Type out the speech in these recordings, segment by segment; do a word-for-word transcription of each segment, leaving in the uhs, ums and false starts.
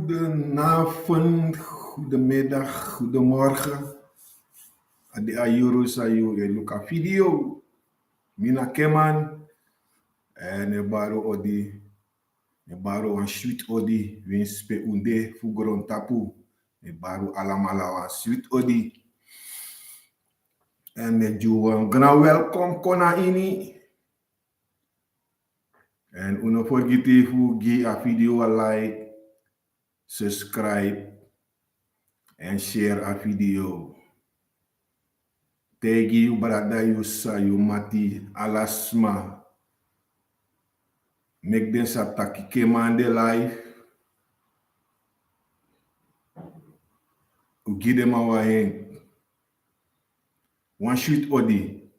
Goedenavond, goedemiddag, goedemorgen. A de a yuru san yu e luku a video. Mi na Keman. Èn mi e bari un odi, mi e bari un wan switi odi, winsi pe un de fu grontapu. Mi e bari un alamala wan switi odi. Èn mi e gi un wan gran welkom kon na ini. Èn un no fergiti fu gi a video a like, subscribe, èn share a video. Taigi yu brada, yu sisa, yu mati, ala sma. Meki den sabi taki Keman de live. Un gi den man wan hen. Wan switi odi,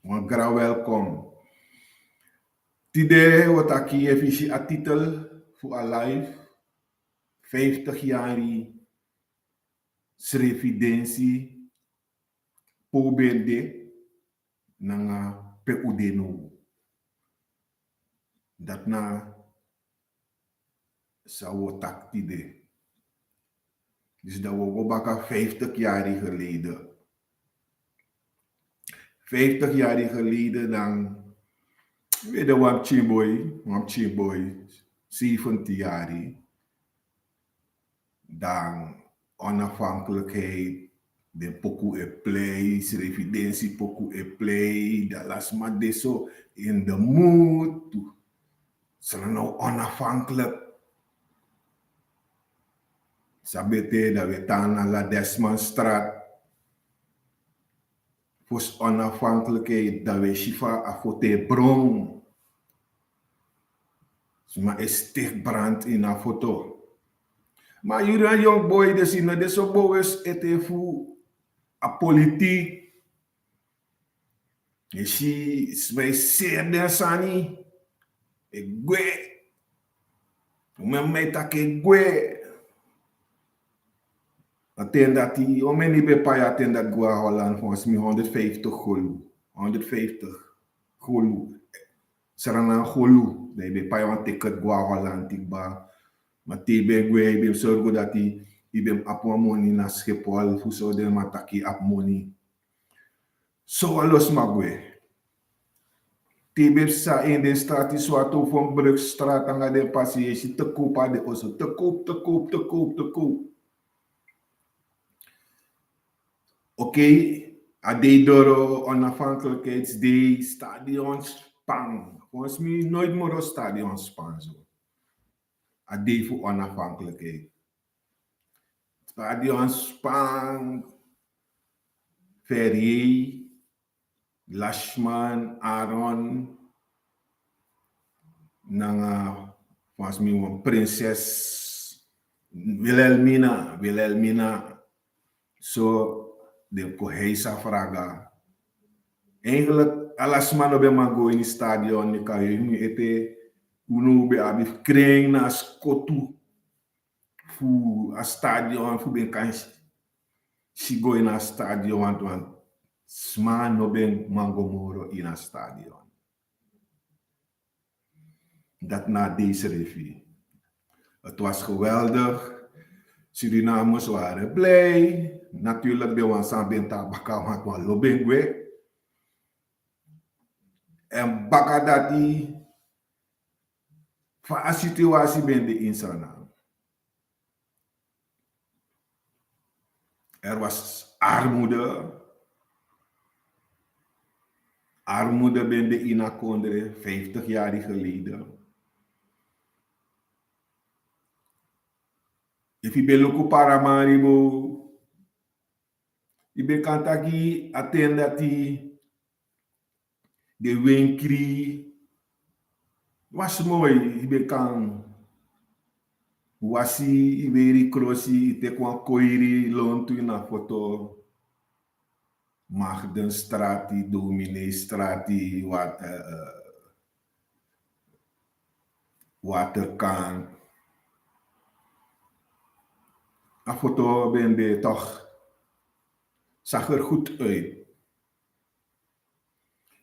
wan gran welkom. Tide wi o taki, efu yu si a titel fu a live, vijftig yari srefi densi pe un ben de nanga pe un de now. Dati na san wi o taki tide. Dus dan wi o go baka vijftig yari geleden. Vijftig yari geleden dan, we de wan pikin boi, wan pikin boi, zeventien yari. Dan onafhankelijkheid, den poku e plei, srefi densi poku e plei, dan ala sma de so in de mood. Srefi now onafhankelijk. Sabi ete, dan we tan na La Desmondstraat. Fosi onafhankelijkheid, dan we si fa a foto e bron. Sma e steki brand ini a foto. Ma yuru a yongu boi disi no de so bewust ete fu a politiek. Yu si sma e seri den sani, e gwe. Un memma e taki e gwe. A ten dati, omeni ben pai a ten dati go na Holland, volgens mi honderdvijftig golu. Honderdvijftig golu. Sranan golu. Dan yu ben pai wan ticket go na Holland, tikba. Ma te yu ben gwe, yu ben sorgu dati yu ben abi wan moni na Schiphol, fu so den man taki yu abi moni. So wan lo sma gwe. Te yu ben psa ini den strati, Swatovenbrugstraat nanga den pasi, yu e si te koop a de oso. Te koop, te koop, te koop, te koop. Oké, a dei doro, onafhankelijkheidsdei, stadion span. Volgens mi nooit moro stadion span so. A dei fu onafhankelijkheid. Stadion span, Ferrier, Lashman, Aaron, nanga, volgens mi wan prinses, Wilhelmina, Wilhelmina. So, den kon hei sa fraga. Eigenlijk, ala sma no ben man go ini stadion, mi kan hei mi ete, unu ben abi kring na skotu. Fu a stadion, fu ben kan si, si go ini a stadion, want, want sma no ben man go moro ini a stadion. Dat na deze revue. Het was geweldig. Surinamers waren blij. Natuurlijk, den wan san ben tan baka, want wan lo ben gwe. Èn baka dati, fa a situatie ben de in Sranan. Er was armoede. Armoede ben de ini a kondre vijftig yari geleden. Efu yu ben luku Paramaribo, yu ben kan taki a ten dati den wenkri was moi, yu ben kan wasi, yu weri krosi, yu teki wan koiri, lontu ini a foto. Magdenstrati, Domineestrati, wat, eh, eh, Waterkant. A foto ben de toch, zag er goed uit.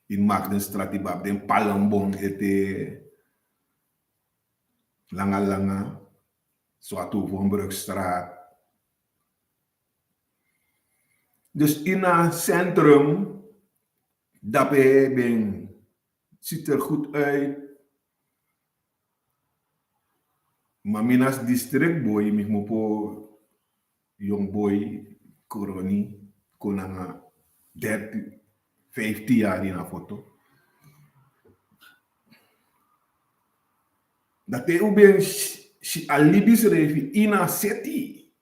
Ini Magdenstrati ben abi den palmbom ete, langa langa. Swatu Vonbrugstraat. Dus in a centrum, dape ben ziet er goed uit. Maar minas district boy, mi mopo young boy, koroni, kon nanga dertien, vijftien jaar in a foto. Dat hij ook ben si a libis refi in a city.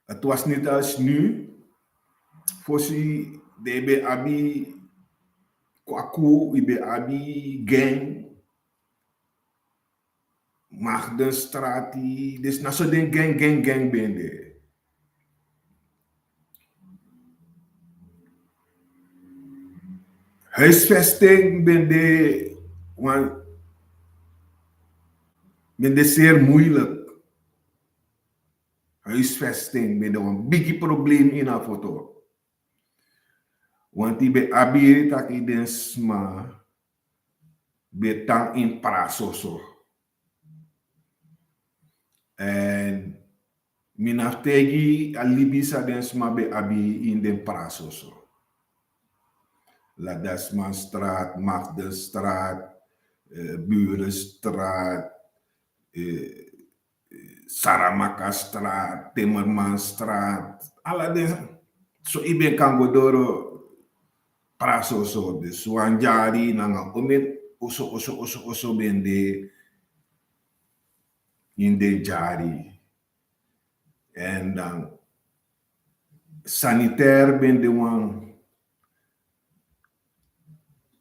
Het was niet als nu. Fosi den ben abi kwaku, i ben abi gang. Magdenstrati, dus na so den gang, gang, gang ben de. Huisvesting ben de, wan, ben de zeer moeilijk. Huisvesting ben de wan bigi probleem in a foto. Want i ben abi taki den sma ben tan in prasoso. En mi na fu taigi a libi san den sma ben abi in den prasoso. Ladasmanstraat, Magdenstraat, eh, Burenstraat, eh, Saramakastraat, Timmermansstraat, ala den. So i ben kan go doro prasoso, dus wan dyari nanga omen oso, oso, oso, oso ben de in den dyari. En dan sanitair ben de wan,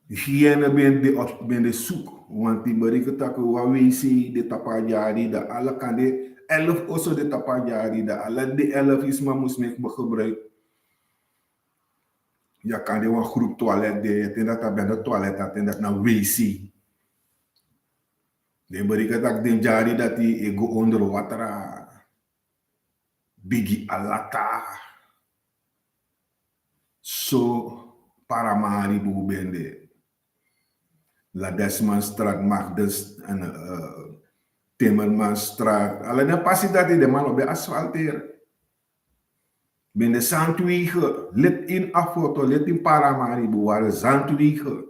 hygiëne ben de op, ben de zoek. Want i merk taki wan wc de tapu a dyari, dan ala kande elf oso de tapu a dyari, dan ala den elf i sma mus meki gebruik. Ya kande wan groep toilet de, ya ten dati a ben de toilet, a ten dati na wc. Den merk taki den dyari dati e go onder water. Bigi alata. So Paramaribo ben de. Ladesmanstraat, Magdes en, eh, Timmermansstraat. Ala den pasi dati den man no ben asfalteren. Ben de zandwegen, let in a foto, let in Paramaribo, waren zandwegen.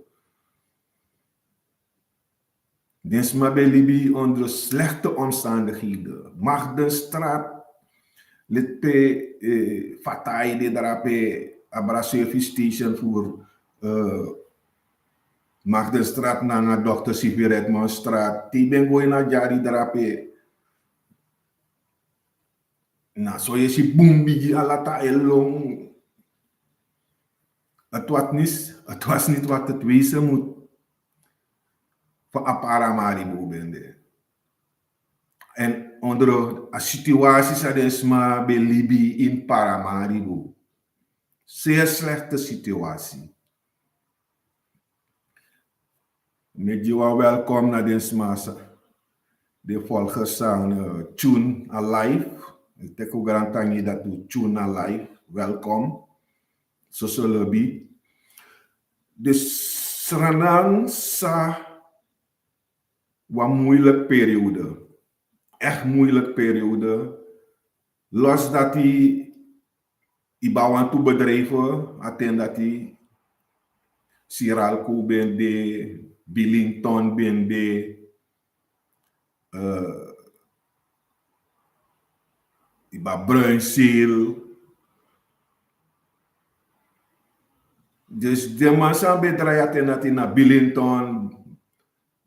Den sma ben libi onder slechte omstandigheden. Magdenstraat, let pe, eh, Fatai de drape, abra service station voor, eh, Magdenstraat nanga dokter Sifi Redmondstraat. Te i ben go in a dyari drape. Na so yu e si bun bigi alata e lon. Het was niet, het was niet wat het wezen moet. Fa a Paramaribo ben de. En onder a situatie san den sma ben libi in Paramaribo. Zeer slechte situatie. Mi e gi wan welkom na den sma san de volgers san, eh, tune a live. Mi teki un grantangi dati un tune a live. Welkom. Soso lobi. Dus Sranan sa wan moeilijk periode. Echt moeilijk periode. Los dati i ben abi wantu bedrijven, a ten dati Siralco ben de, Billington ben de, eh, i ben abi Bruinzeel. Dus den man san ben drai a ten dati na Billington,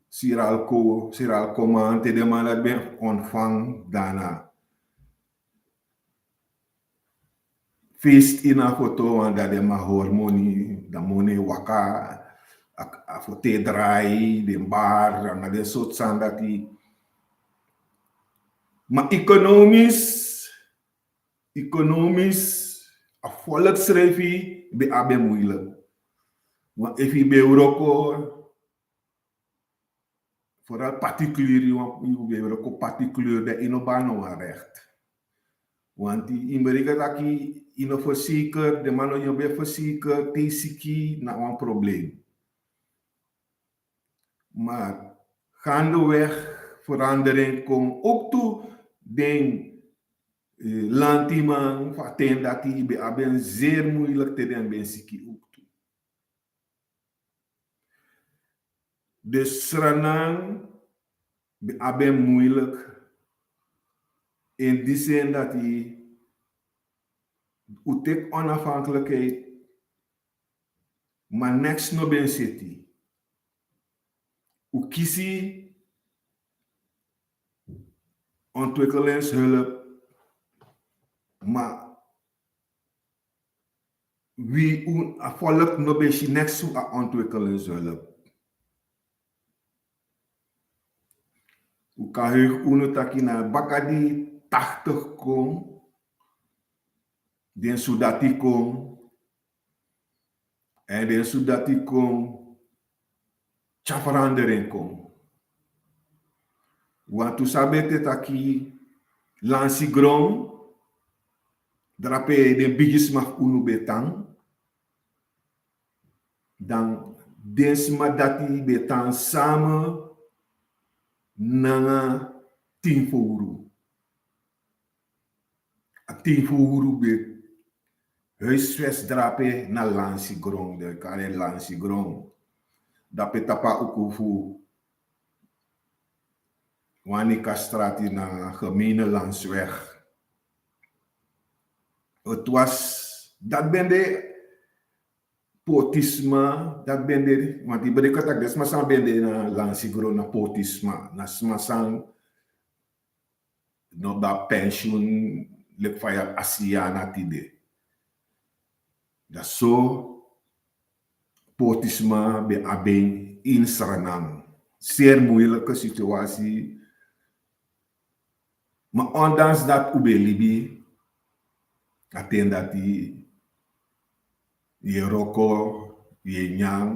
Siralco, Siralco man, te den man dati ben ontvangen, dan na feest in a foto, want dan den man hori moni, dan moni e waka, a, a foto e drai, den bar, nanga den sortu sani dati. Ma economisch, economisch, a volk srefi ben abi en moeilijk. Want efu i ben wroko, vooral particulier, i wan, i ben wroko particulier, dan i no ben abi no wan recht. Want i, i merk taki i no verzeker, den man no ben verzeker, te i siki na wan probleem. Maar gaandeweg verandering kon. Ook tu den lantiman fu a ten dati ben abi en zeer moeilijk te den ben siki ook tu. Dus Sranan ben abi en moeilijk in die zin dati un teki onafhankelijkheid, maar niks no ben seti. Un kisi ontwikkelingshulp, maar wi un a volk no ben si niks fu a ontwikkelingshulp. Un kan heug unu taki na baka di tachtig kon, den sudati kon, en den sudati kon tyari verandering kon. Want un sabi ete taki lansi gron, drape den bigisma fu unu ben tan, dan den sma dati ben tan sama nanga tin fowru. A tin fowru ben huisves drape na lansi gron, den kari en lansi gron. Drape tapu a uku fu Wanika strati na Gemene Landsweg. Het was, dati ben de potisma, dati ben de, want yu breki taki den sma san ben de na lansi gron na potisma, na sma san no ben abi pensioen, leki fa yu abi Asiana tide. Dan so potisma ben abi en in Sranan. Zeer moeilijke situatie. Maar ondanks dat un ben libi, a ten dati yu e wroko, yu e nyan.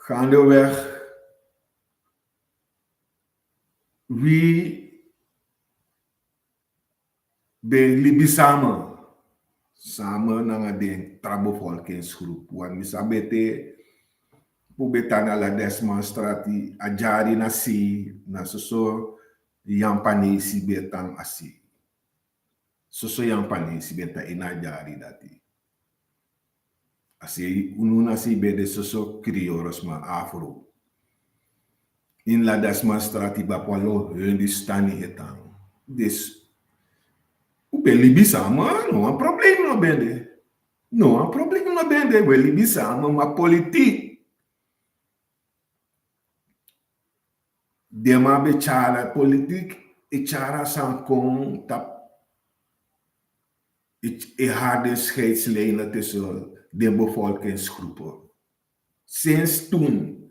Gaandeweg, wi ben libi sama, sama nanga den tra bevolkingsgroep. Want mi sabi ete, fu ben tan na Ladesman strati, a dyari na sei, na soso Yampanesi ben tan a sei. Soso Yampanesi ben tan ini a dyari dati. A sei, unu na sei ben de soso kriyorosma, afro. Ini Ladesman strati, Bapalo, Hindustani e tan. Dus un ben libi sama, no wan problem no ben de. No wan problem no ben de, un ben libi sama, ma politik, den man ben tyari, politik e tyari a sani kon tapu, e, e hori den scheidslijnen tussen den bevolkingsgroepen. Sinds toen,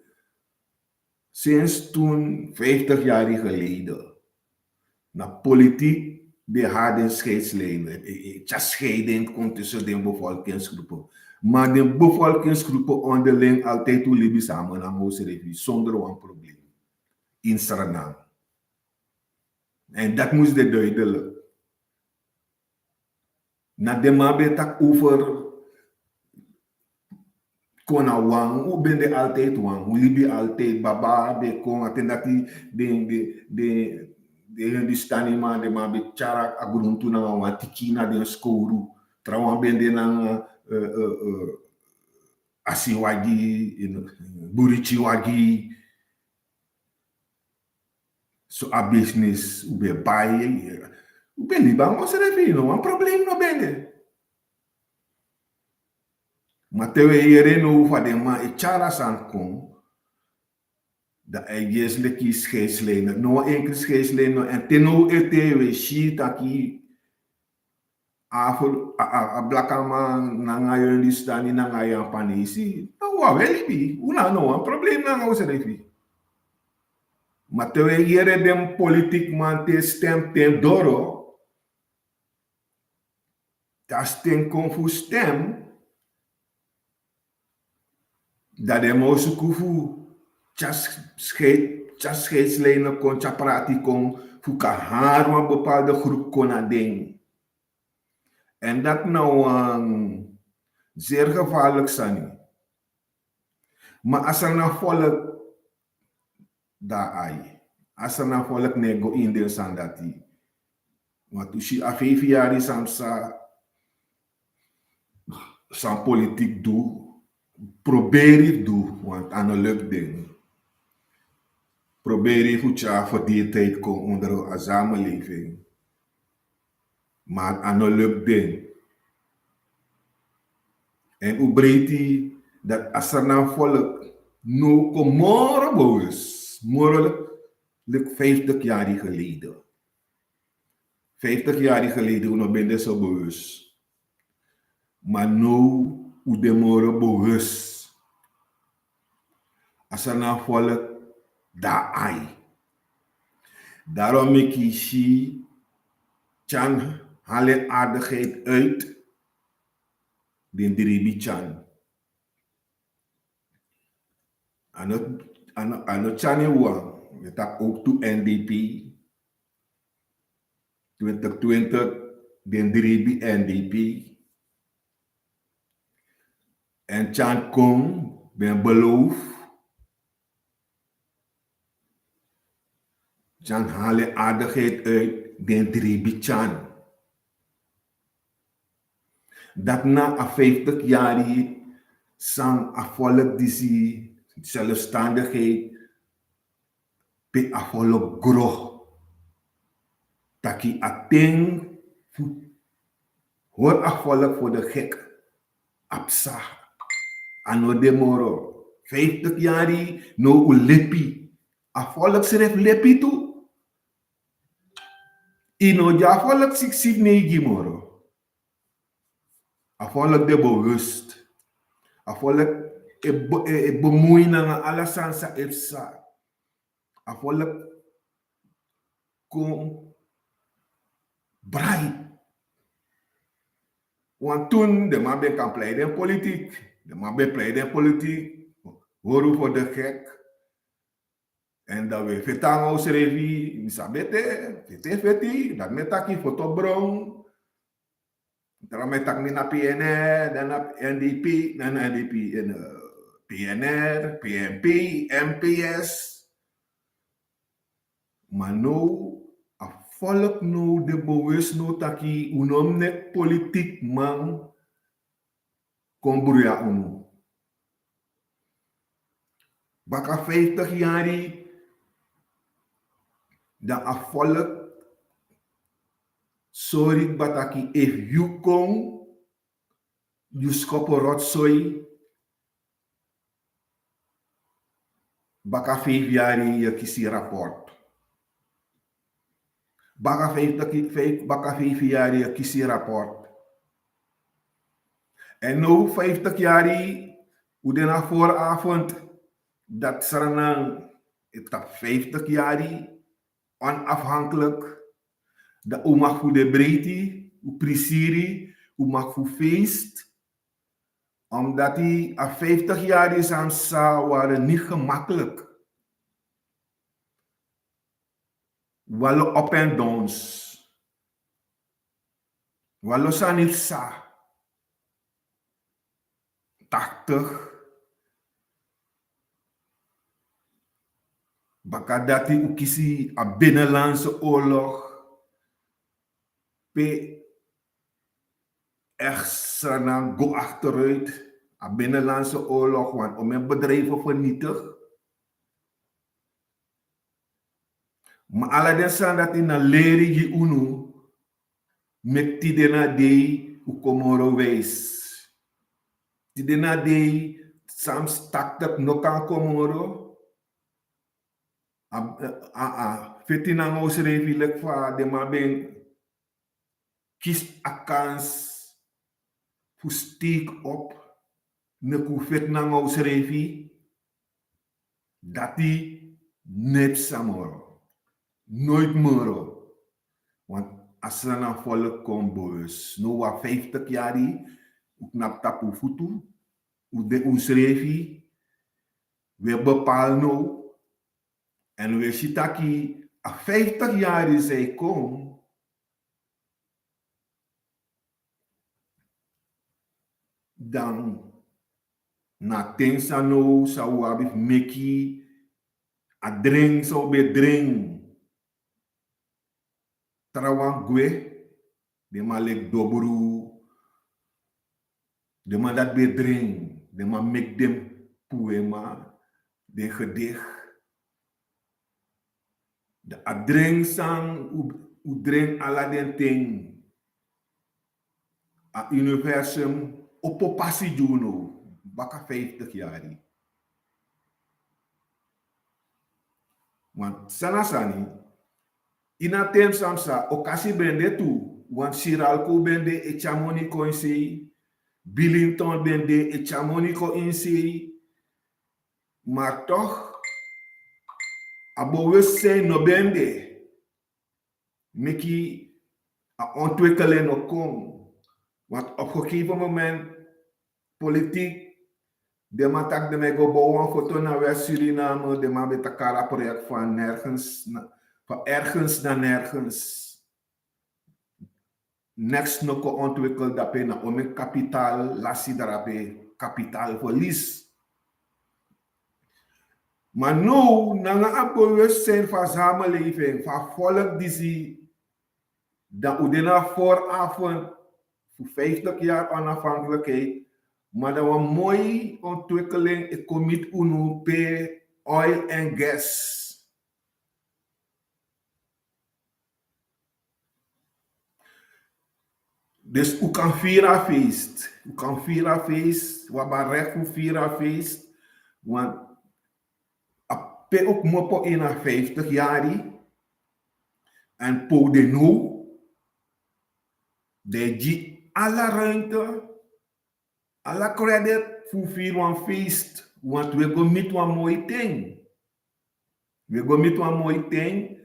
sinds toen, vijftig yari geleden, na politik ben hori den scheidslijnen, e, e, e tyari scheiding kon tussen den bevolkingsgroepen. Maar den bevolkingsgroepen onderling altijd un libi sama nanga unsrefi zonder wan probleem in Sranan. En dat moest de duidelijk. Na den man ben taki over kon na wan, un ben de altijd wan, un libi altijd, baba ben kon, a ten dati den, den, den, den Hindustani man, den man ben tyari a gruntu nanga wan tiki na den skowru. Trawan ben de nanga, eh, eh, eh, asiwagi, you know, burichiwagi. So a business, un ben bai, un ben libi nanga unsrefi, no wan problem no ben de. Maar te un e yere now fa den man e tyari a sani kon, dan a e gi en leki scheidslijnen. No wan enkri scheidslijnen no, en te now ete un e si taki a, a, a, a blakaman nanga yu Hindustani nanga yu Yampanesi, dan un abi libi, un no abi no wan problem nanga unsrefi. Maar te un e yere den politikman te stem ten doro, te a sten kon fu stem, dan den man o suku fu tyari sch-, scheid-, tyari scheidslijnen kon, tyari prati kon, fu kan hori wan bepaalde groep kon na den. En dat na wan zeer gevaarlijk sani. Maar a Sranan volk dan a ai. A Sranan volk no e go ini den sani dati. Want u si a feifi yari san psa, san politik du, proberi du, want a no lukt den. Proberi fu tyari verdeeldheid kon onder a samenleving. Maar a no lukt den. En u breiti dat a Sranan volk no kon moro bewust, moro leki vijftig yari geleden. Vijftig yari geleden u no ben de so bewust. Maar now u de moro bewust. A Sranan volk dan a ai. Daarom meki yu si Tyan haal en aardigheid uit den dribi Tyan. A no, a no, a no Tyan en wan, mi taki ook tu N D P. Twintig twintig, den dribi N D P. En Tyan kon, ben beloof. Tyan haal en aardigheid uit, den dribi Tyan. Dat na a vijftig yari san a volk disi zelfstandigheid pe a volk gro. Taki a ten fu hori a volk voor de gek. A psa. A no de moro. Vijftig yari now u lepi. A volk srefi lepi tu. Yu no gi a volk siksi neigi moro. A volk de bewust. A volk e be-, e, e bemoei nanga ala sani san e psa. A volk kon bright. Want toen den man ben kan plei den politik. Den man ben plei den politik. Hori voor de gek. En dan we feti nanga onsrefi, mi sabi ete, feti, feti, dati mi e taki foto bron. Tra mi e taki mi na P N R, dan na N D P, na, na N D P, en, eh, P N R, P N P, M P S. Maar now, a volk now de bewust now taki, un no mus meki politikman kon bruya unu. Baka vijftig yari, dan a volk sori kba taki efu yu kon, yu skopu rotzooi, baka vijf yari yu kisi rapport. Baka vijftig, vijf, baka vijf yari yu kisi rapport. En now vijftig yari, u de na vooravond, dat Sranan e tapu vijftig yari, onafhankelijk, dan u mag fu de breiti, u prisiri, u mag fu feest, omdat die a vijftig yari san psa waren niet gemakkelijk. Walo up en downs. Walo sani psa. Tachtig. Baka dati u kisi a binnenlandse oorlog. Pe echt Sranan go achteruit. A binnenlandse oorlog, want omeni bedrijven vernietigd. Ma ala den sani dati na leri gi unu, meki tide na dei u kon moro wijs. Tide na dei san psa, tachtig no kan kon moro. A, a, a, feti nanga unsrefi leki fa den man ben kisi a kans fu steek op, meki u feti nanga unsrefi, dati no e psa moro. Nooit moro. Want a Sranan volk kon bewust. Now wan vijftig yari, u knap tapu futu, u de unsrefi, we bepaal now, en we si taki a vijftig yari san e kon, dan na ten san now san u abi fu meki A dring san un ben dring. Trawan gwe. Den man leki dobru. Den man dati ben dring. Den man meki den puema, den gedih. Dan a dring san un dring ala den ten. A universum opo pasi gi unu baka vijftig yari. Want san na sani, ini a ten san mi sa, okasi ben de tu. Want Siralco ben de e tyari moni kon ini sei. Billington ben de e tyari moni kon ini sei. Maar toch, a bewustzijn no ben de. Meki a ontwikkeling no kon. Want op gegeven moment, politiek, den man taki den man e go bow wan foto na West Suriname, den man ben taki a project van nergens na, van ergens na nergens. Niks no kon ontwikkel drape, na omeni kapitaal lasi drape, kapitaalverlies. Maar now, nanga a bewustzijn van samenleving, van volk disi, dan un de na vooravond voor vijftig jaar onafhankelijkheid, maar dan wan moi ontwikkeling e kon miti unu pe oil en gas. Dus un kan firi a feest. Un kan firi a feest. Un abi a recht fu firi a feest. Want a pe un kmopo ini a vijftig yari. En pe un de now, den e gi ala ruimte, ala credit fu firi wan feest. Want un e go miti wan moi ten. Un e go miti wan moi ten.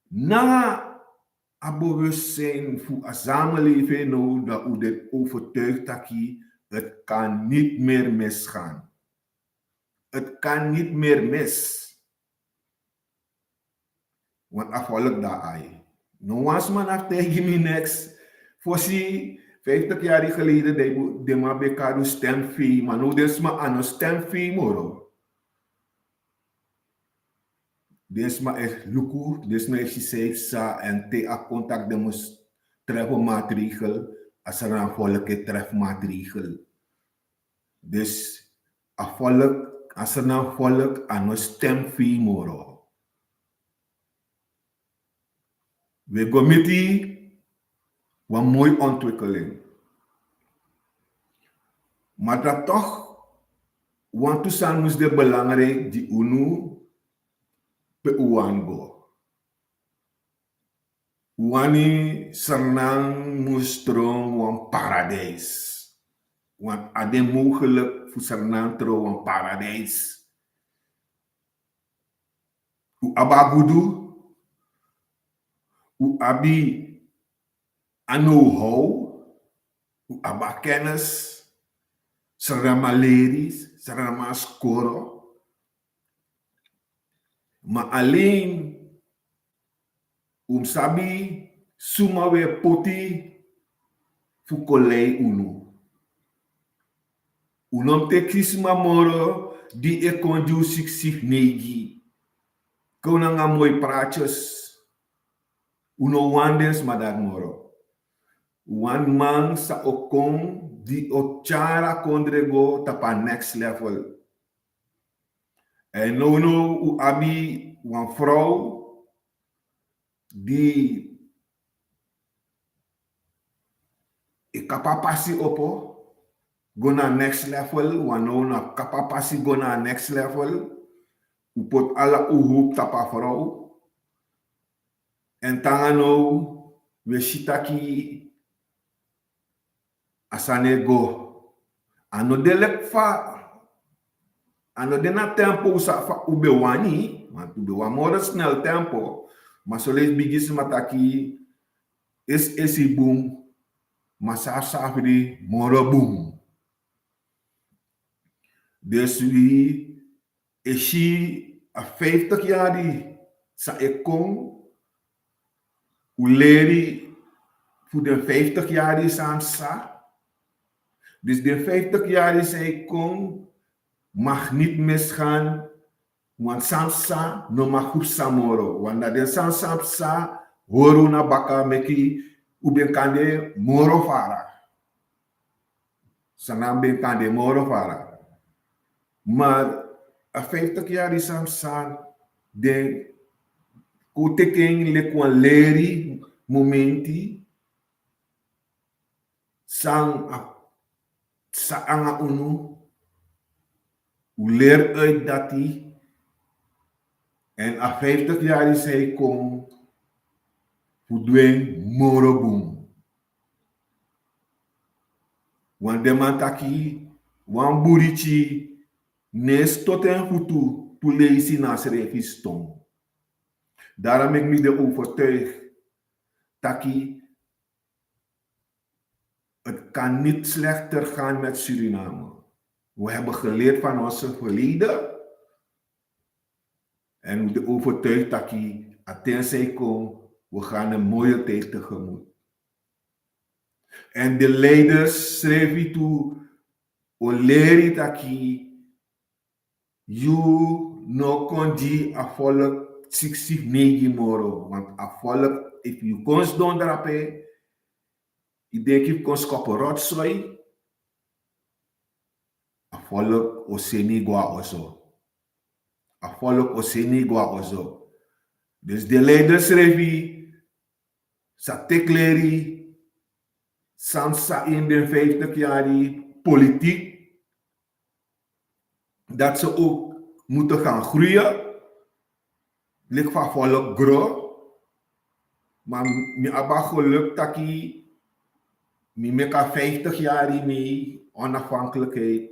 Na a bewustzijn fu a samenleving now, dan un de overtuigd taki het kan niet meer misgaan. Het kan niet meer mis. Want a volk dati, no wan sma no abi taigi mi niks. Fosi vijftig yari geleden, den man ben e kari un stemvee, maar now den sma a no stemvee moro. Den sma e luku, den sma e si san e psa, en te a kon taki den mus tref maatregel, a Sranan volk e tref maatregel. Dus a volk, a Sranan volk a no stemvee moro. Un e go miti wan moi ontwikkeling. Maar dan toch, wantu sani mus de belangrijk gi unu, pe un wani go. Un wani Sranan mus tron wan paradijs. Want a de mogelijk fu Sranan tron wan paradijs. Un abi a gudu, un abi a know-how, un abi a kennis, Sranan man leri, Sranan man skoro. Maar alleen un mus sabi suma un e poti fu kon lei unu. Un no mus teki sma moro di e kon gi un siksik neigi. Kon nanga moi praatjes. Un no wani den sma dati moro. Un wani man san o kon di o tyari a kondre go tapu a next level. En nownow un abi wan frow di e kapu a pasi opo go na next level. Wan now na kapu a pasi go na next level. Un poti ala un hopu tapu a frow. En te nanga now un e si taki a sani e go. A no de leki fa, a no de na tempo san fa un ben wani, want un ben wani moro snel tempo. Ma soleisi bigisma taki esi esi bun, ma safsafri moro bun. Dus wi e si a vijftig yari san e kon, un leri fu den vijftig yari san sa. Dus den vijftig yari san e kon mag niet misgaan. Wan san psa no maki un psa moro. Wan na den san san psa hori un na baka meki un ben kan de moro fara. San na ben kan de moro fara. Ma a vijftig yari san psa den kon teki en leki wan leri momenti. San a san anga unu un leri uit dati. En a vijftig yari san e kon fu du en moro bun. Wan den man taki wan buriti no e stoten futu tu leisi na srefi ston. Dara meki mi de overtuig taki het kan niet slechter gaan met Suriname. We hebben geleerd van onze verleden. En we de overtuigd taki atensei kon we gaan een mooie tijd tegemoet. En de leiders schreef itu o leri taki yu no kon gi a volk siksi fu neigi moro. Want a volk efu yu kon sidon drape yu denki fu kon skopu rotsoi. A volk o seni go a oso. A volk o seni go a oso. Dus de leiders srefi sa tekleri san sa in den vijftig yari politiek dat ze ook moeten gaan groeien. Lik fa volk gro. Maar mi aba geluk taki mi meka vijftig yari mi onafhankelijkheid.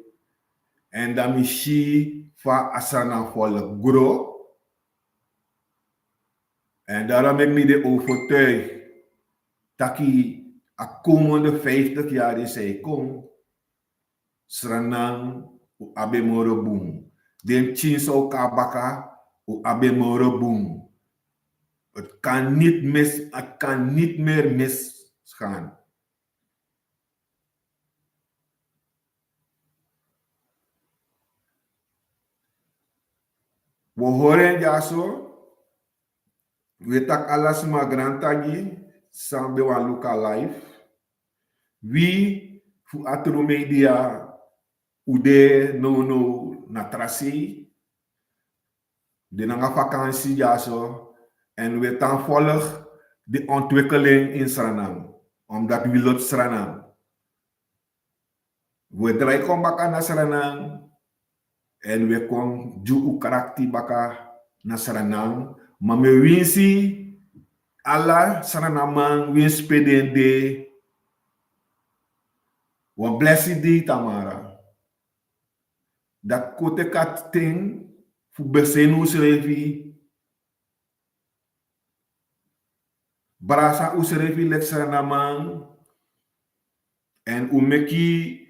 En dan mi si fa a Sranan volk gro. En daarom meki mi de overtuig taki a komende vijftig yari san e kon Sranan o abi en moro bun. Den pikin san o kon na baka o abi en moro bun. Het kan niet mis, het kan niet meer misgaan. We hori en dyaso. We taki ala sma grantangi san ben wani luku a live. Wi fu Atru Media un de nownow na tra sei. De nanga vakansi dyaso. En we tan volg de ontwikkeling in Sranan. Omdat wi lobi Sranan. We drai kon baka na Sranan. En we kon gi un krakti baka na Sranan. Ma mi winsi ala Srananman winsi pe den de. Wan blesi dei tamara. Dati kon teki a ten fu beseni unsrefi. Brasa unsrefi leki Srananman. En un meki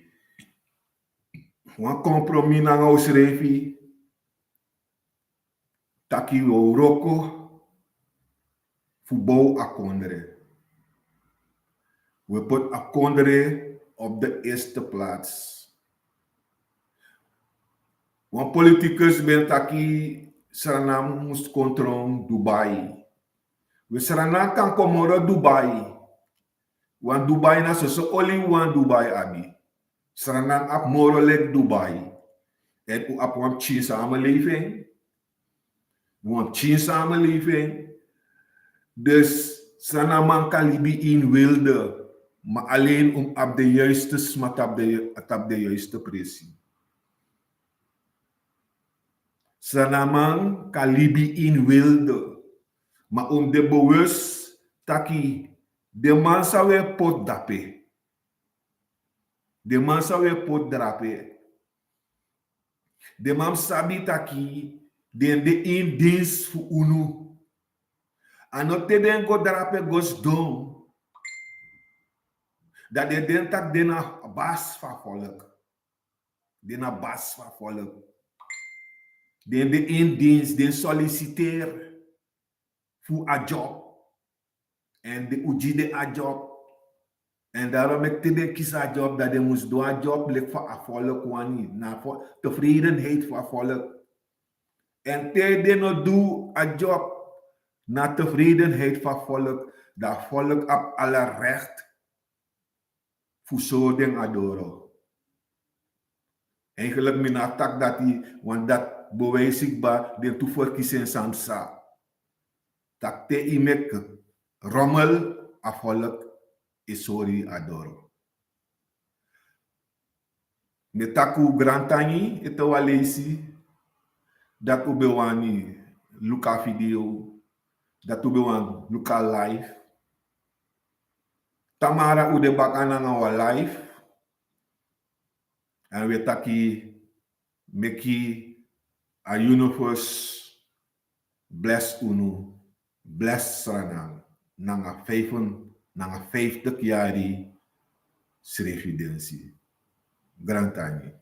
wan kompromi nanga unsrefi. Taki wi o wroko fu bow a kondre. We poti a kondre op de eerste plaats. Wan politikus ben taki Sranan mus kon tron Dubai. We Sranan kan kon moro Dubai. Wan Dubai na soso oli wan Dubai abi. Sranan abi moro leki Dubai. En un abi wan pikin samenleving. Wan pikin samenleving. Dus Srananman kan libi in wilde. Maar alleen un abi de juiste sma tapu de, tapu de juiste presi. Srananman kan libi in wilde. Maar un de bewust taki de man san we poti dape. De man san we poti drape. Den man sabi taki den de in dienst fu unu. A no te den go drape go sidon. Dan den den taki den na basi fu a volk. Den na basi fu a volk. Den de in dienst, den solliciteer fu a job. En den o gi den a job. En daarom meki te den kisi a job, dan den mus du a job leki fa a volk wani. Na vo-, tevredenheid fu a volk. En te den no du a job na tevredenheid van volk, dan volk op alle recht fu sori den adoro. Eigenlijk mi na tak dati, want dat bewijs ik ba den tu verkiezing samsa. Tak te i mek rommel a volk e sori adoro. Mi taki un grantangi ete wan leisi, dat un ben wani luku a video, dat un ben wani luku a live. Tamara un de baka nanga wan live. En we taki meki a universe bless unu, bless Sranan nanga vijfen, nanga vijftig yari srefi densi. Grantangi.